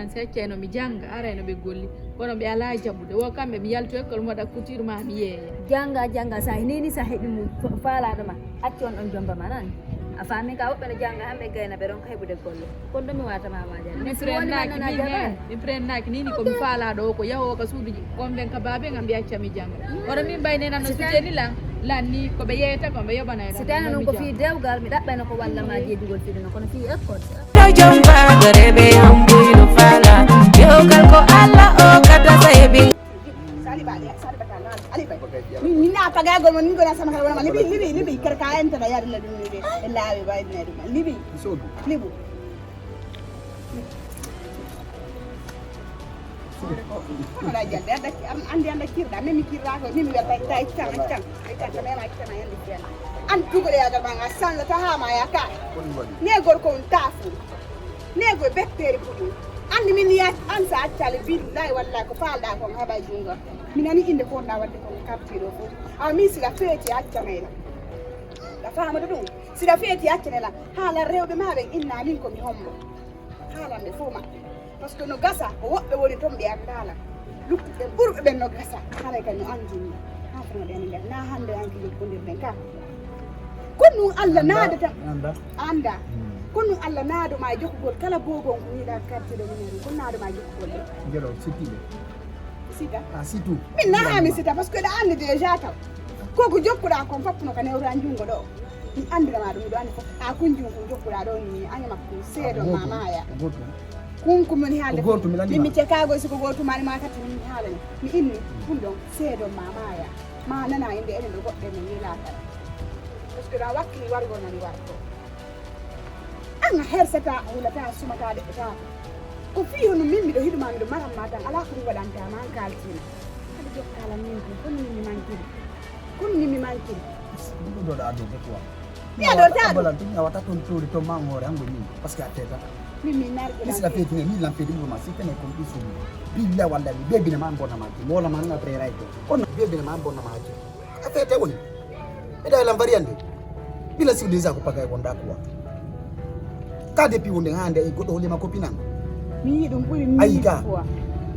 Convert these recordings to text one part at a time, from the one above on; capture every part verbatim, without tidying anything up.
Si accayno mi jannga, arayno ɓe golli. Kono ɓe alaa jaɓude. Wo kamɓe mi yaltu école mi waɗa couture ma mi yeeya. Jannga, jannga, sa nini sa heɓi mo fa-, faalaaɗo ma. Accu on ɗon jomba ma nan. A faami ka woɓɓe no jannga han ɓe gayna ɓe ɗon ka heɓude golle. Kono ɗum mi wata ma waajal. Mi prennaaki ni, mi prennaaki ni, ni ko mi faalaaɗo o ko yaho o ka suudu ji. Kon ɓen ka baabe ngam ɓe acca mi jannga. Kono min mbayne nan no suteni lan. Lan ni ko ɓe yeeyata ko ɓe yoɓanay lan. Si tawi non ko fii dewgal, mi ɗaɓɓayno ko walla ma jeedugol fii ɗum, kono fii école. No jom baagorebe ambuino fala. Yo kalko Allah o kata sahibi. Sali bali, sali bata na, ali bai. Ni, ni na paga go mon go na sama kala wala libi, libi, libi, kar ka enta da yar la dum libi. Ella be bai na dum. Libi. Libu. Kono la jande anda, andi anda kirda, memi kirda ko, memi wata tay tan tan. Ay tan mema tan yandi fiyan. An tugole ya ga banga san ta ha ma ya ka. Ne gor ko tafu. Ne go bettere ko. Andi min ya an sa accale billahi wallahi ko falda ko haba junga. Mi nani innde ko wonɗaa waɗde kon quartier ɗo fof. Awa min siɗa feeti a acca mayla. A faamata ɗum? Siɗa feeti a acca mayla. Haala rewɓe ma ɓen inna min ko mi hombo. Haalan ɓe fof maɓɓe. Par ce que no gasa ko woɓɓe woni toon ɓe anndaala. Luttuɓe ɓurɓe ɓen no gasa. Haray kay no anndini. Haa fana ɓe annda. Na hannde an ko jokkondirɗen ka. Ko ɗum Allah naadata. Annda. Annda. Ko ɗum Allah naado ma e jokkugol kala boobon ko wiɗa quartier ɗo min ko naado ma e jokkugol ɗo. Jelo, sikkiɓe. Sita. A situ. Min na ami sita parce que ɗa andi déjà taw. Ko ko jokkuɗa kon fop no ka newra jungo ɗo. Mi andira ma ɗum ɗo andi fof. A kun jungo jokkuɗa ɗo ni anya makko seedo mama ya. Kun ko min haalde. Ko goto mi landi. Min mi cekago siko goto mani ma kati min haalani. Mi inni kun ɗon seedo mama ya. Ma nana inde enen ɗo goɗɗe min yilata. Parce que ɗa wakkili wargo nani wargo. An a hersata, a hulata, a sumata, a deƴƴata. Ko fii hono min miɗo hiɗuma, miɗo maran ma tan, alaa ko mi waɗanta ma, an kaaltiima. Aɗa jokka lan min ko, kono min mi mankiri. Kono min mi mankiri. Ɗum ɗo ɗo adorde quoi. Mi adorta ɗum. Abalan tun a wata toon toori toon ma hoore an woni. Parce que a teta. Min mi narki. Isi la feti ne, min lan feti mo ma si tene kon isu. Billa walla mi bebina ma mbona ma. Mola ma nga pre ray ko. Kono bebina ma mbona ma. A fete woni. Ɓe ɗawi lan variande. Bila siw déjà ko pagay wonda quoi. Ka depuis wonde hande e goɗɗo holima copine an. Mi yiɗi ɗum ɓuri mille fois.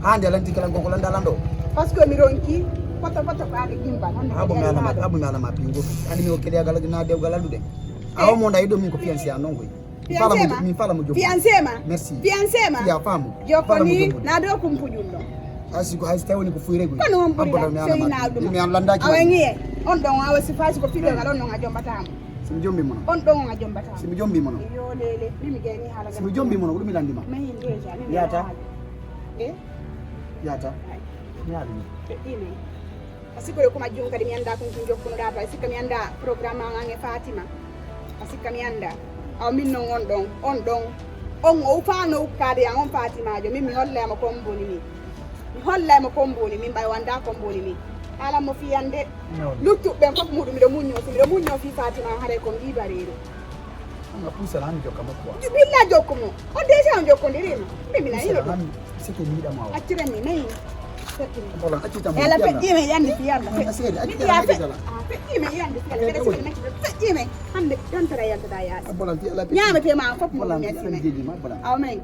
Hande a lanti kala ngoko landa lando. Parce que mi ronki poto poto ko ade gimba hande. Abo mi alama, abo mi alama pingo. Ani mi o kele agala na de gala lude. Awo mo nda yiɗo min ko fiancé an non koy. Fiancé ma. Min fala mo jokkude. Fiancé ma. Merci. Fiancé ma. Ya faamu. Jokkoni na do kum pujun ɗo. Asi ko haysi tawi woni ko fuy rego. Kono on ɓuri lan so ina ɗum. Mi an landaki. Awa ngiye. On ɗon awa si fasi ko fiɗo ngal on non a jombata mo. Si mi jombi mo non. On ɗon on a jombata mo. Si mi jombi mo non. Yo lele. Min mi gayni haala. Si mi jombi mo non ko ɗum mi landi ma. Mahin déjà. Yata. Eh? Yata. Mi haali. Feɗɗi men. A sikkoyo ko majjum kadi mi annda kon ko jokkunoɗa to, a sikka mi annda programme ma an e Fatima. A sikka mi annda. Aw min non on ɗon, on ɗon. On o ufaano ukkaade an on Fatimaajo, min mi hollayma ko mboni min. Mi hollayma ko mboni min, ɓay o annda ko mboni min. Haalan mo fiyande. Luttuɓe ɓen fof muɗum miɗo muñño, so miɗo muñño fii Fatima haray ko mbiibareeru. Anga pusa lan jokka mo quoi. Billa jokku mo. On déjà on jokkondirima. Min mina yino. Seke mi yiɗa ma wa. Accire mi nayi. Bolan acci tam. Ela feƴƴi me yandi fi yalla. Asede acci tam. Feƴƴi me yandi fi yalla. Feƴƴi me hande yantara yalta da yaasi. Bolan fi yalla. Ñaamete ma fof mo ñaati me. Bolan. Aw men.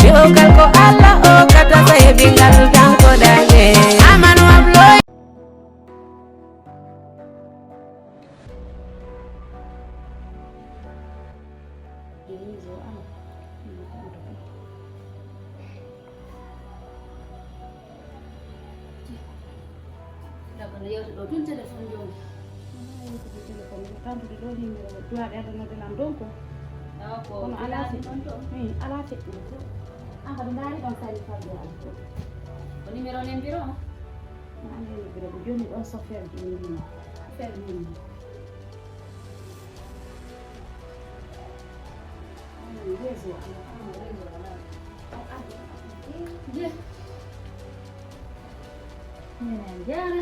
Yo kal ko Allah o kata sa heɓi ngal tan ko dañe. Amanu am loy. Ɗaɓɓa no yewta ɗo tun téléphone joom. Yewtude téléphone ko tantude ɗo numéro duwaɓe addanode lan donc. Awa ko kono ala feƴƴi. Ala feƴƴi. An kadi ndaari ɗon sali fabde ala. Ko numéro nen biro o? An ene biro ko joni ɗon chauffeur ji min mbima. Chauffeur min. Réseau ala. Réseau ala. Nene a jaara.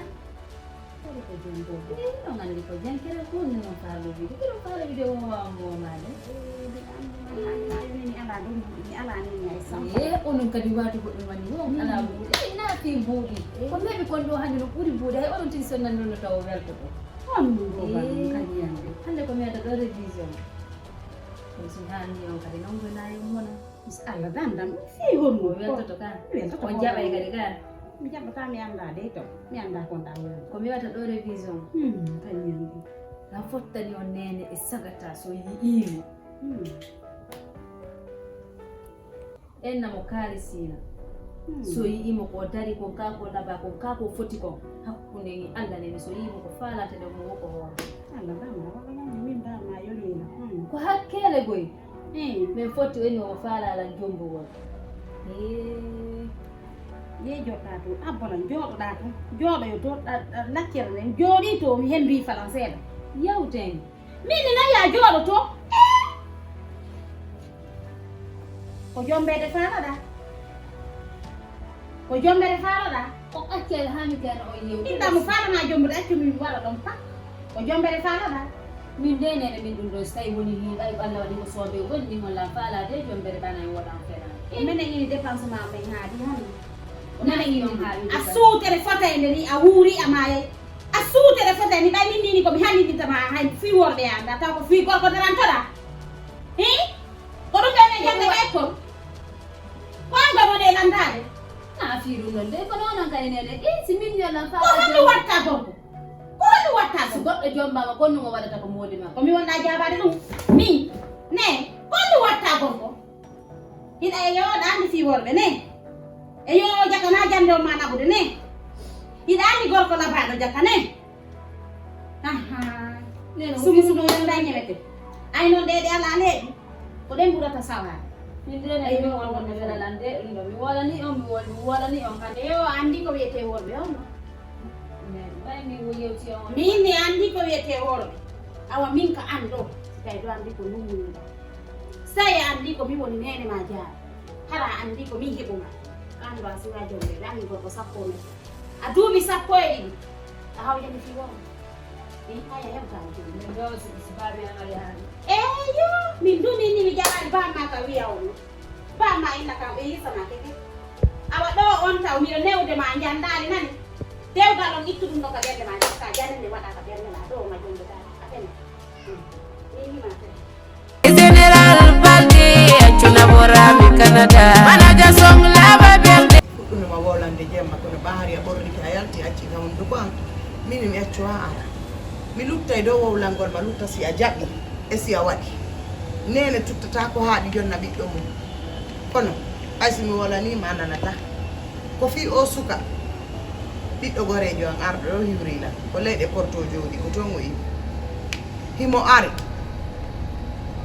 Kadi ko jom boobu. Ɗon anndi ko jankere ko ni non faalo video. Ko ɗum faalo video mo waawa mo maade. Mi ala ɗum, mi ala ni mi ay sam. E onon kadi waati goɗɗum wani wo ala buuɗi. E ina fi buuɗi. Ko meɓi kon ɗo hannde no ɓuri buuɗi. Hay onon tigi sonnani ɗum no tawa welto ɗo. On ɗum ɗo ba ɗum kadi yande. Hannde ko mi wiyata ɗo révision. Ɗum so haani on kadi non ko nayi mona. Allah dam dam. Fii honno? O weltoto ka. Mi weltoto. O jaɓay kadi ka. Mi jaɓata, mi annda dey to. Mi annda ko nda woni. Ko mi wata ɗo révision. Hmm, kañum. Na fottani on neene e sagata so yi'iimo. Hmm. Enna mo kaalisiina. Hmm. So yi'iimo ko dari ko ka ko laba ko ka ko foti ko. Hakkunde ni Allah neene so yi'iimo ko faalata de mo ko hoore. Allah dam dam. Wala min ba ma yolina. Hmm. Ko hakkeele goy. Hmm. Men fotti woni o faala lan jombugol. Ee. Ye joɗɗa to, abbola jooɗoɗa to. Jooɗoyo to, ɗa, ɗa laccere nden. Jooɗi to, mi hen mbi falan seeɗa. Yawten. Min ni nan ya jooɗo to. Ee. Ko jombede faalaɗa. Ko jombere faalaɗa. Ko accel haa mi keena on yewtere. Inda mo faalana jombude accu min wara ɗon pat. Ko jombere faalaɗa. Min de nene min ɗum ɗo so tawi woni ni ɓay ɓalla waɗi ko soode woni ni mo la faala de jombere bana e woɗan fena. Mene ini dépense ma men haadi hon. Nana ini on haadi. A suutere fotay nde ni a wuuri a maayay. A suutere fotay ni ɓay min nini ko mi hannidinta ma hay fii worɓe ya nda taw ko fii gorko darantoɗa. Hi? Ko ɗum ɓe men jande ɓay kon. Ko an gamo de landaade. Na fii ɗum ɗon de kono onon kadi nene ɗi si min yolan faala. Ko honɗum watta gorko? Ko honɗum watta gorko? Goɗɗo jombama ko ɗum o waɗata ko moodi ma. Ko mi wonɗa jaabaade ɗum? Min? Ne? Ko honɗum watta gorko? Hiɗa e yo ɗa anndi fii worɓe ne? E yo jaka na jannde on ma naɓude ne? Hiɗa anndi gorko labaaɗo jaka ne? Aha. Sumu sumu wonda ñewete. Ay non ɗe ɗe ala leeɗi. Ko ɗen ɓurata sawaade. Min de ne mi won won mi felalan de ɗum ɗo mi wolani on mi wol mi wolani on kadi. Yo anndi ko wiyetee worɓe on. Min mi yewti on. Min mi anndi ko wiyetee worɓe. Awa min ka an ɗo. Kay ɗo anndi ko lummuyuɗo. Sey anndi ko mi woni neene ma jaara. Hara anndi ko min heɓu ma. An ɗo a sina jonde ɗan mi gorko sappo metto. A duuɓi sappo e ɗiɗi. A hawjani fii won. Min haya hewtaani jooni. Min ɗo si si baabi an ari haali. Eeyo, min du min ni mi jaraani bamma ka wiya on. Bamma inna kam ɓe yisana keke. Awa ɗo on taw miɗo newde ma njandaali nani. Dewgal on ittu ɗum ɗo ka ɓernde ma jokka janande waɗa ka ɓernde ma ɗo ma jonde dara. A fene. Min hima fene. Général Balde accuna borami Canada. Manaja song laba berde. Fuɗɗunoma wowlande jemma kono ɓaari a ɓornike a yalti acci ka hunduko am. Mini mi accu ha ara. Mi luttay dow wowlangol ma lutta si a jaɓi e si a waɗi. Nene tuttata ko haaɗi jonna ɓiɗɗo mum. Kono ay si mi wolanima a nanata. Ko fii o suka ɓiɗɗo goreejo an arɗo ɗo hiwri lan ko leyɗe porto jooɗi ko toon o iwi. Himo ari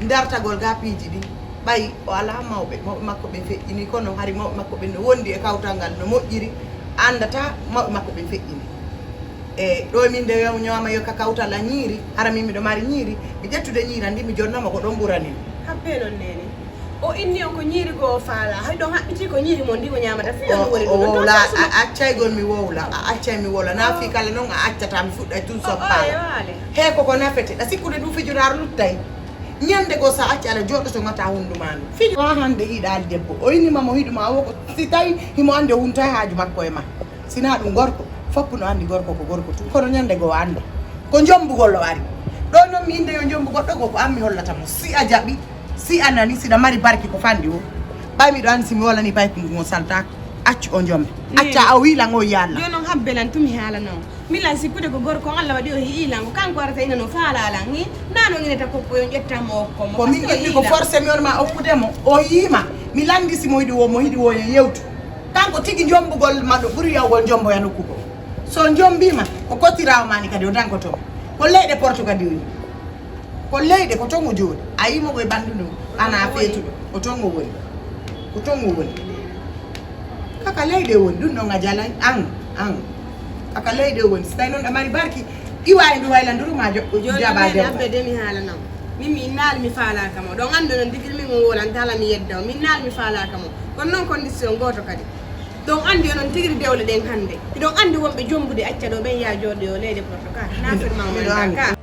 dartagol ga piiji ɗin ɓay o alaa mawɓe mawɓe makko ɓen feƴƴini kono hari mawɓe makko ɓen no wondi e kawtal ngal no moƴƴiri. Andata mawɓe makko ɓen feƴƴini e ɗo min nde ñooma yo ka kawtal a ñiiri hara min miɗo mari ñiiri mi ƴettude ñiira ndi mi jonnoma ko ɗon ɓurani mi. Happe non nene. O inni on ko ñiiri goo o faala hay ɗon haɓɓiti ko ñiiri mon ndi o ñaamata fii on woni o ɗum wowla a accaygol mi wowla a accay mi wowla na fii kala noon a accata mi fuɗɗay tun soppaala. He koko nafete ɗa sikkude ɗum fijuraaro luttay. Ñande goo sa acci ala jooɗoto ngata hundu ma ndu fijo ha hande yiɗaali debbo o inni ma mo hiɗuma o woko si tawi himo andi o huntay haaju makko e ma. Sina ɗum gorko foppu no andi gorko ko gorko tun kono ñande goo anda ko jombugol o ari. Ɗo noon mi inde yo jombu goɗɗo goo ko an mi hollata mo si a jaɓi. Si a nani siɗa mari barki ko fanɗi o ɓay miɗo andi si mi wolani paykungu ngo saltaka. Accu o jombe acca a wilan o yalla. Jonon habbe lan tumi haala non. Milan sikkude ko gorko on Allah waɗi o hi'i lan ko kanko arata ina no faala lan hi nano inata ko ko yon ƴetta mo okko mo ko min ƴetti ko forcé mi on ma okkude mo o yiima. Mi landi si mo hiɗi wo mo hiɗi wo yo yewtu. Kanko tigi jombugol maɗo ɓuri yawgol jomboya nokku ko so jombima ko kottirawo mani kadi o dankoto. Ko leyɗe porto kadi o yi. Ko leyɗe ko toon o jooɗi a yimo koye ɓanndu ndu ana feetuɗo ko toon o woni. Ko toon o woni kaka leyɗe woni ɗum ɗon a jalay an an kaka leyɗe woni so tawi noon ɗa mari barki iwa e ndu wayla nduru ma joɓɓo jaba jabba. Abbe de mi haalanam min mi innaali mi faalaka mo ɗon anndu noon digil min on wolantala mi yedda o min naali mi faalaka mo kono noon condition gooto kadi. Ɗon anndi onon tigi dewle ɗen hannde. Hiɗon anndi wonɓe jombude acca ɗo ɓen yaa jooɗoyo leyɗe porto ka. Na firma on annda ka.